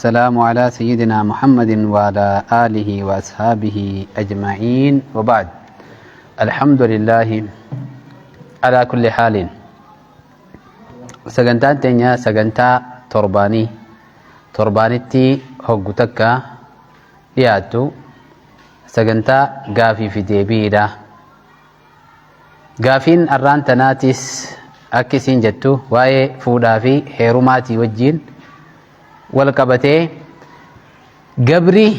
والسلام على سيدنا محمد وعلى آله وأصحابه أجمعين وبعد الحمد لله على كل حال. Sagantaan teenya sagantaa torbaanii torbaanitti hoggu takka dhiyaattu sagantaa gaafii fi deebiidha. Gaafiin arraan tanaatis akka isiin jettu waa'ee fuudhaa fi heerumaatii wajjiin wal qabatee, gabri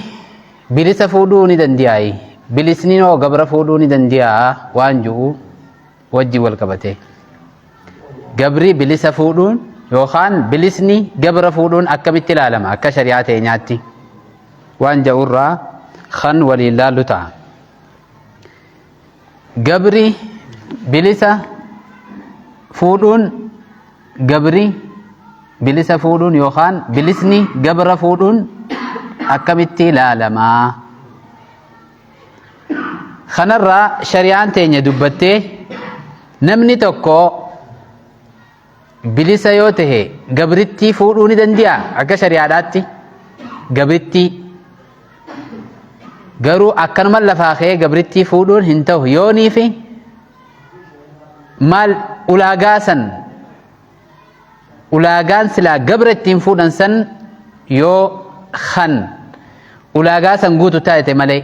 bilisa fuudhuu ni danda'aayi, bilisni hoo gabra fuudhuu ni danda'a waan ji'u wajjiin wal qabatee, gabri bilisa fuudhuun yookaan bilisni gabra fuudhuun akkamitti ilaalama akka shari'aa teenyaatti waan ja'urraa kan waliin laallu ta'a. Gabri bilisa fuudhuun, gabri bilisa fuudhuun yookaan bilisni gabra fuudhuun akkamitti ilaalamaa? Kanarraa shari'aan teenya dubbattee, namni tokko bilisa yoo tahe gabrittii fuudhuu ni danda'a akka shari'aadhaatti. Gabrittii garuu akkanuma lafaa ka'ee gabrittii fuudhuun hin ta'u, yoonii fi maal ulaagaa san, ulaagaan silaa gabra ittiin fuudhan san yoo kan ulaagaa san guutu taate malee.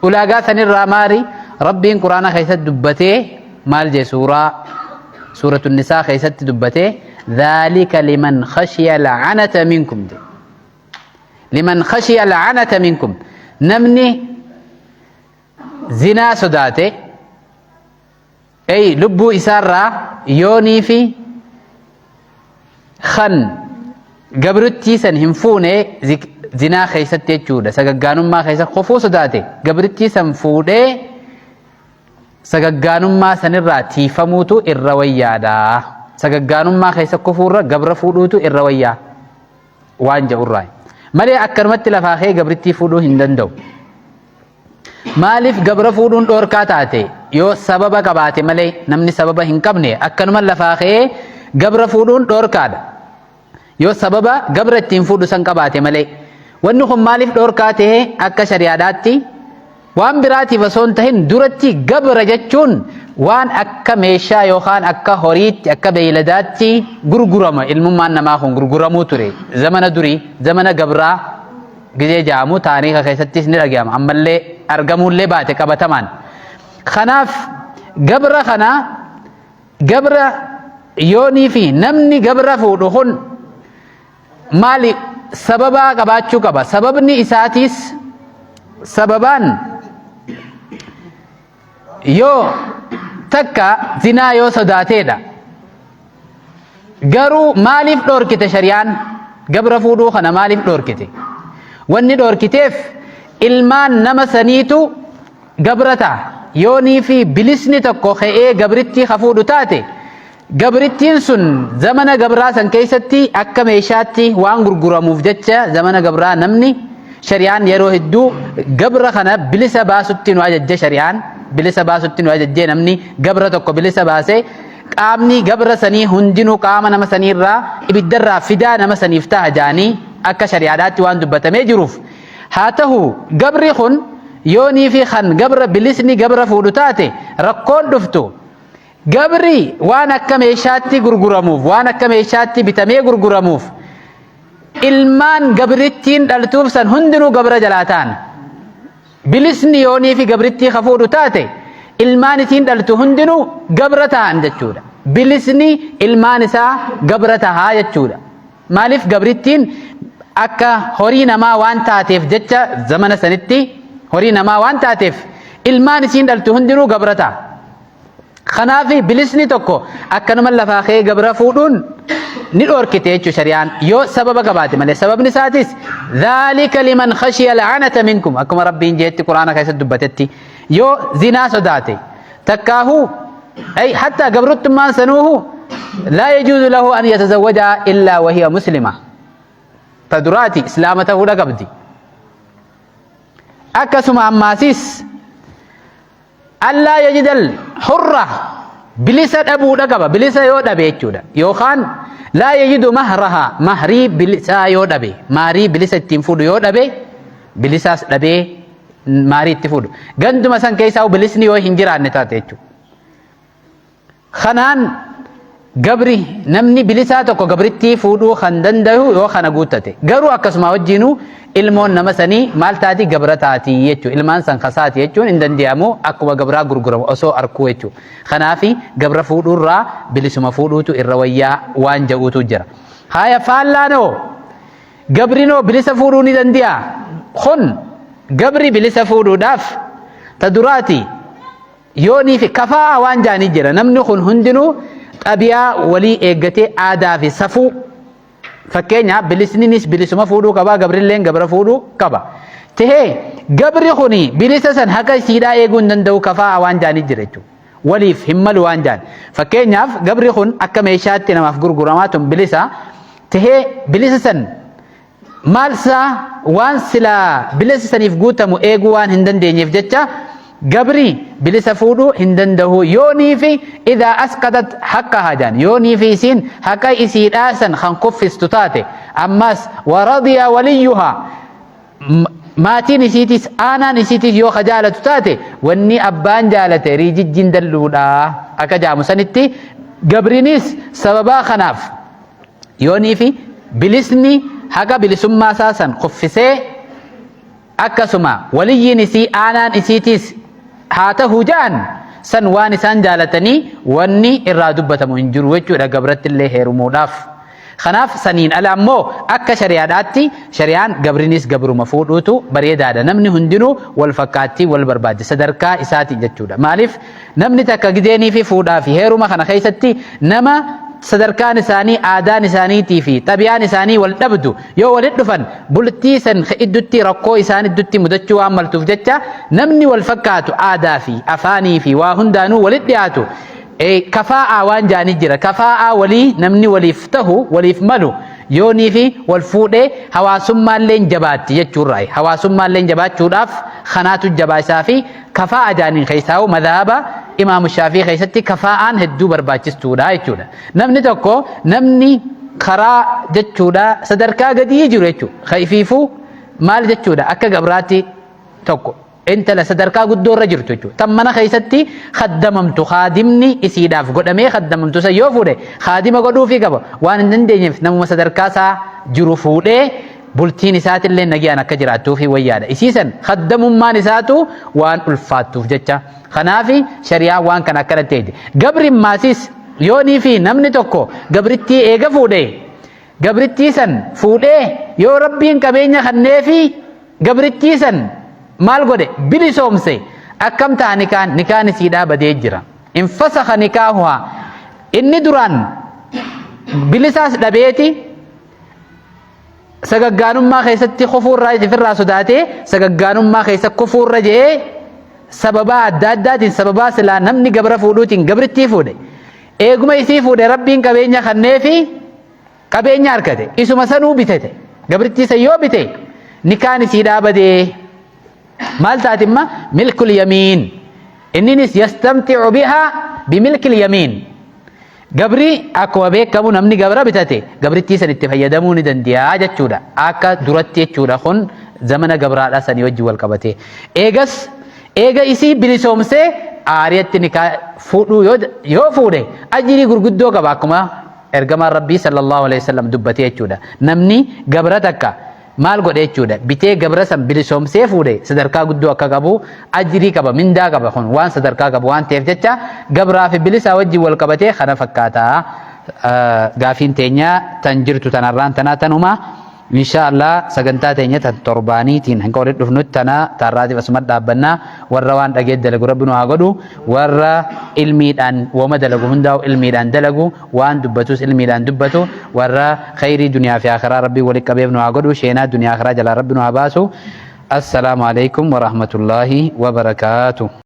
Ulaagaa sanirraa maali? Rabbiin Quraana keessatti dubbatee maal jee? Suuraa Suuratu Nisaa keessatti dubbatee, ذلك لمن خشي العنت منكم de لمن خشي العنت منكم, namni zinaa sodaate ey lubbuu isaarraa yoonii fi kan gabrittii san hin fuune zinaa keessatti jechuudha, sagaggaanummaa keessa kofuu sodaate, gabrittii san fuudhee sagaggaanummaa sanirraa tiifamuutu irra wayyaadha. Sagaggaanummaa keessa kufuurra gabra fuudhuutu irra wayyaa waan jedhurraa malee akkanumatti lafaa kee gabrittii fuudhuu hin danda'u. Maaliif gabra fuudhuun dhoorkaa taate? Yoo sababa qabaate malee, namni sababa hin qabne akkanuma lafaa ka'ee gabra fuudhuun dhoorkaadha. Yoo sababa gabra ittiin fuudhu san qabaate malee. Wanni kun maaliif dhoorkaa ta'e akka shari'aadhaatti? Waan biraatiif osoo hin tahin, duratti gabra jechuun waan akka meeshaa yookaan akka horiitti, akka beeyladaatti gurgurama. Ilmummaan namaa kun gurguramuu ture zamana durii. Zamana gabraa gizee jaamu taariika keessattis ni dhagahama, ammallee argamuullee baate qabatamaan. Kanaaf gabra kana, gabra yoonii fi namni gabra fuudhu kun maali, sababaa qabaachuu qaba. Sababni isaatiis sababaan yoo takka zinaa yoo sodaateedha. Garuu maaliif dhoorkite shari'aan gabra fuudhuu kana? Maaliif dhoorkite? Wanni dhoorkiteef ilmaan nama saniitu gabra ta'a. Yoonii fi bilisni tokko ka'ee gabrittii ka fuudhu taate, gabrittiin sun zamana gabraa san keessatti akka meeshaatti waan gurguramuuf jecha, zamana gabraa namni, shari'aan yeroo hedduu gabra kana bilisa baasutti nu ajajje. Shari'aan bilisa baasutti nu ajajjee, namni gabra tokko bilisa baasee qaamni gabra sanii hundinuu qaama nama saniirraa ibiddarraa fidaa nama saniif ta'a jaanii akka shari'aadhaatti waan dubbatamee jiruuf. Haa ta'u, gabri kun yoonii fi kan gabra bilisni gabra fuudhu taate, rakkoon dhuftu gabri waan akka meeshaatti gurguramuuf, waan akka meeshaatti bitamee gurguramuuf, ilmaan gabrittiin dhaltuuf san hundinuu gabra jalaa ta'an. Bilisni yoonii fi gabrittii ka fuudhu taate, ilmaan isiin dhaltu hundinuu gabra ta'an jechuudha. Bilisni ilmaan isaa gabra tahaa jechuudha. Maaliif? Gabrittiin akka horii namaa waan taateef jecha, zamana sanitti horii namaa waan taateef, ilmaan isiin dhaltu hundinuu gabra ta'a. Kanaaf bilisni tokko akkanuma lafaa ka'ee gabra fuudhuun ni dhoorkite jechuudha shari'aan, yoo sababa qabaate malee. Sababni isaatis ذلك لمن خشي العنت منكم, akkuma Rabbiin jeetti Quraana keessatti dubbatetti, yoo zinaa sodaate takkaahuu ay حتى gabruttummaan sanuuhu لا يجوز له أن يتزوجها إلا وهي مسلمة. Ta duraati Islaama ta'uudha qabdi. Akkasuma ammaasis ألا يجد الحرة, Bilisa dhabuudha qaba. Bilisa yoo dhabe jechuudha. Yookaan laa yajidu mahraha, mahrii bilisaa yoo dhabe, mahrii bilisa ittiin fuudhu yoo dhabe, bilisaas dhabee mahrii itti fuudhu. Ganduma san keessaa bilisni yoo hin jiraanne taate jechuudha. Kanaan gabri namni bilisaa tokko gabrittii fuudhuu kan danda'u yoo kana guuttate. Garuu akkasuma wajjinuu ilmoon nama sanii maal taati? Gabra taati jechuudha. Ilmaan san kasaati jechuun hin danda'amu, akkuma gabraa gurguramu osoo arkuu jechuudha. Kanaafi gabra fuudhuurraa bilisuma fuudhuutu irra wayyaa waan ja'uutu jira. Haaya, faallaanoo gabrinoo bilisa fuudhuu ni danda'a? Kun gabri bilisa fuudhuudhaaf ta duraati yoonii fi kafaa waan jaanii jira. Namni kun hundinuu xabiyaa walii eeggatee, aadaa fi safuu, fakkeenyaaf bilisninis bilisuma fuudhuu qaba, gabrilleen gabra fuudhuu qaba. Tahee gabri kuni bilisa san haqa isiidhaa eeguu hin danda'u, kafaa waan jaanii jira jechuudha. Waliif hin malu waan jaan. Fakkeenyaaf gabri kun akka meeshaatti namaaf gurguramaa tun bilisa tahee, bilisa san maal isaa waan silaa bilisa saniif guutamu eeguu waan hin dandeenyeef jecha gabri bilisa fuudhuu hin danda'u, yoonii fi idaa asqatat haqqahaa jaan, yoonii fi isiin haqa isiidhaa san kan kuffistu taate, ammas waradiya waliyyuhaa, maatiin isiitis aanaan isiitis yoo ka jaalatu taate, wanni abbaan jaalate riijijjiin dalluudha akka jaamu sanitti, gabrinis sababaa kanaaf yoonii fi bilisni haqa bilisummaa isaa san kuffisee, akkasuma waliyyiin isii aanaan isiitiis haa ta'uu ja'an san waan isaan jaalatanii wanni irraa dubbatamu hin jiru jechuudha gabratti illee heerumuudhaaf. Kanaaf saniin ala ammoo akka shari'aadhaatti shari'aan gabrinis gabruma fuudhuutu bareedaadha. Namni hundinuu wal fakkaattii wal barbaadde sadarkaa isaatiin jechuudha. Maaliif namni takka gideenii fi fuudhaa fi heeruma kana keessatti nama sadarkaan isaanii, aadaan isaaniitii fi xabiyaan isaanii wal dhabdu yoo walitti dhufan, bultii san iddutti rakkoo isaan iddutti mudachuu waan maltuuf jecha, namni wal fakkaatu aadaa fi afaanii fi waa hundaanuu walitti dhiyaatu kafaa'aa waan jaanii jira. Kafaa'aa walii namni waliif tahu, waliif malu yoonii fi wal fuudhee hawaasummaallee jabaatti jechuurraa, hawaasummaallee jabaachuudhaaf kanaatu jabaa isaa fi kafaa'a jaaniin keessaa madhaaba Imaamu Shaafii keessatti kafaa'aan hedduu barbaachistuudha jechuudha. Namni tokko, namni karaa jechuudha sadarkaa gadii jiru jechuudha. Kaifiifuu maal jechuudha, akka gabraatti tokko intala sadarkaa guddoo irra jirtu jechuudha. Tan mana keessatti kaddamamtu, kaadimni isiidhaaf godhamee kaddamamtu san yoo fuudhe, kaadima godhuufii qaba. Waan hin dandeenyeef namuma sadarkaa isaa jiru fuudhee bultiin isaatillee nagayaan akka jiraattuufi wayyaadha. Isiisan kaddamummaan isaatu waan ulfaattuuf jecha. Kanaafi shari'aan waan kana akkanatti eegde. Gabri maasis yoonii fi namni tokko gabrittii eega fuudhee, gabrittii san fuudhee yoo Rabbiin qabeenya kanneefi gabrittii san maal godhe, bilisoomse, akkam ta'a nikaan? Nikaan isiidhaa badee jira. Infasakha nikaahuhaa. Inni duraan bilisaas dhabeeti sagaggaanummaa keessatti kufuurraa ifirraa sodaatee, sagaggaanummaa keessa kufuurra je'ee sababaa adda addaatiin, sababaa silaa namni gabra fuudhuutiin gabrittii fuudhe. Eeguma isii fuudhe, Rabbiin qabeenya kanneefi qabeenya argate, isuma sanuu bitete. Gabrittii san yoo bite nikaan isiidhaa badee maal taati imma? Milkul yamiin. Inninis yastamticu bihaa bimilkil yamiin. Gabri akkuma beekamu namni gabra bitate gabrittii san itti fayyadamuu ni danda'a jechuudha. Akka duratti jechuudha, kun zamana gabraadha sanii wajjin wal qabate. Eegas eega isii bilisoomsee aariyatti nikaa fuudhuu yoo fuudhe ajrii gurguddoo qaba, akkuma ergamaan Rabbii sallallahu alaihi wasallam dubbate jechuudha. Namni gabra takka maal godhe jechuudha, bitee gabra san bilisoomsee fuudhe sadarkaa guddoo akka qabu, ajrii qaba, mindaa qaba. Kun waan sadarkaa qabu waan ta'eef jecha gabraa fi bilisaa wajjin wal qabatee kana fakkaata. Gaafiin teenya tan jirtu tanarraan tanaa tanuma. Insha Allah sagantaa teenya tan torbaaniitiin hanga walitti dhufnutti tana taarraatiif asuma dhaabbannaa. Warra waan dhageet dalagu Rabbi nu haa godhu. Warra ilmiidhaan wama dalagu hundaa'u ilmiidhaan dalagu, waan dubbatus ilmiidhaan dubbatu, warra khayrii duniyaa fi akhiraa Rabbi walitti qabeef nu haa godhu. Sheenaa duniyaa akhiraa jalaa Rabbi nu haa baasu. Assalaamu alaikum warahmatullaahi wabarakaatu.